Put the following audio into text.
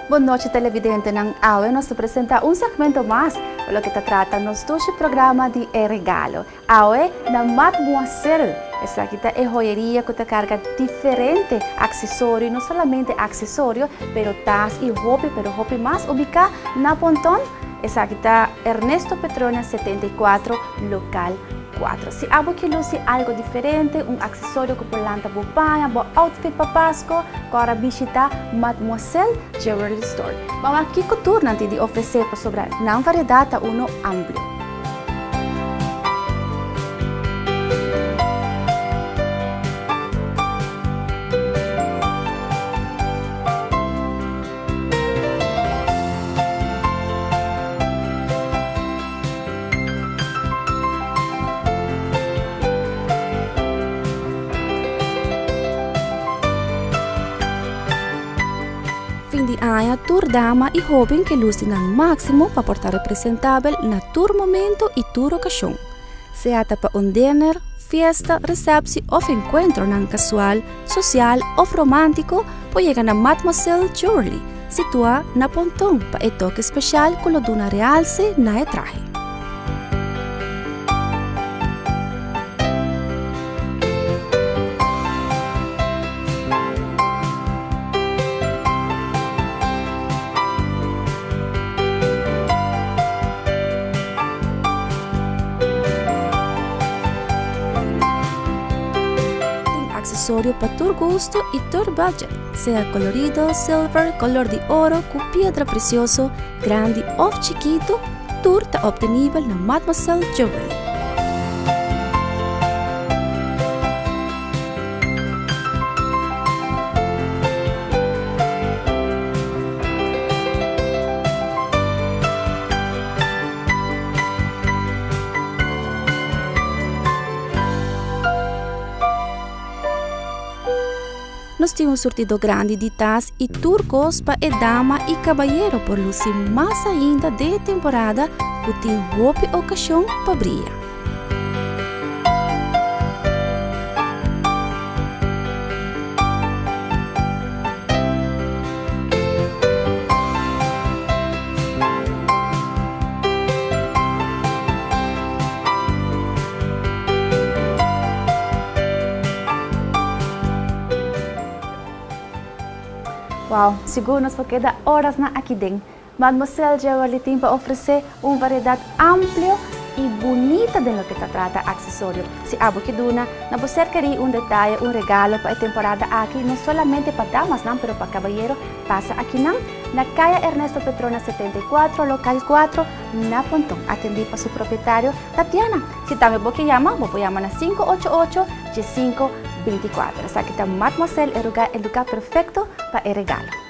Bon nochi televidentenan, awe nos ta presenta un segmento mas pa loke ta trata nos dushi programa di E Regalo. Awe na Mademoiselle, esaki ta e joyeria ku ta karga diferente aksesorio, no solamente aksesorio, pero tas i hopi pero hopi mas ubiká na Ponton. Esaki ta Ernesto Petronia 74, lokal 4. Si abo ke lusi algo diferente, un aksesorio ku por lanta bo paña, bo outfit pa Pasko, kòrda bishita Mademoiselle Jewelry Store. Ban wak kiko tur nan tin di ofresé pasobra nan variedat ta uno amplio. Fin di aña tur dama i hóben ke lusi nan máksimo pa por ta representabel na tur momento i tur okashon. Sea ta pa un dinner, fiesta, resèpsi òf enkuentronan kasual, sosial òf romántiko por yega na Mademoiselle Jewelry, situá na Ponton pa e toke speshal ku lo duna realse na e trahe. Tin accesorio pa tur gusto y tur budget, sea colorido, silver, color di oro cu piedra precioso, grandi of chikito, tur ta obtenibel na Mademoiselle Jewelry. Nos tin un surtido grandi di tas i tur kos pa e dama i kabayero por lusi mas ainda den e temporada ku tin hopi okashon pa bria. Wow, sigur nos por keda orasnan aki den. Mademoiselle Jewelry tin pa ofresé un variedat amplio i bunita den loke ta trata aksesorio. Si abo ke duna na bo ser kerí un detaye, un regalo pa e temporada aki, no solamente pa damasnan pero pa kabayero, pasa akinan na Kaya Ernesto Petrona 74, lokal 4, na Ponton. Atendí pa su propietario Tatiana. Si tambe bo ke yama, bo por yama na 588 15 24. Esaki ta Mademoiselle e lugá perfekto pa e regalo.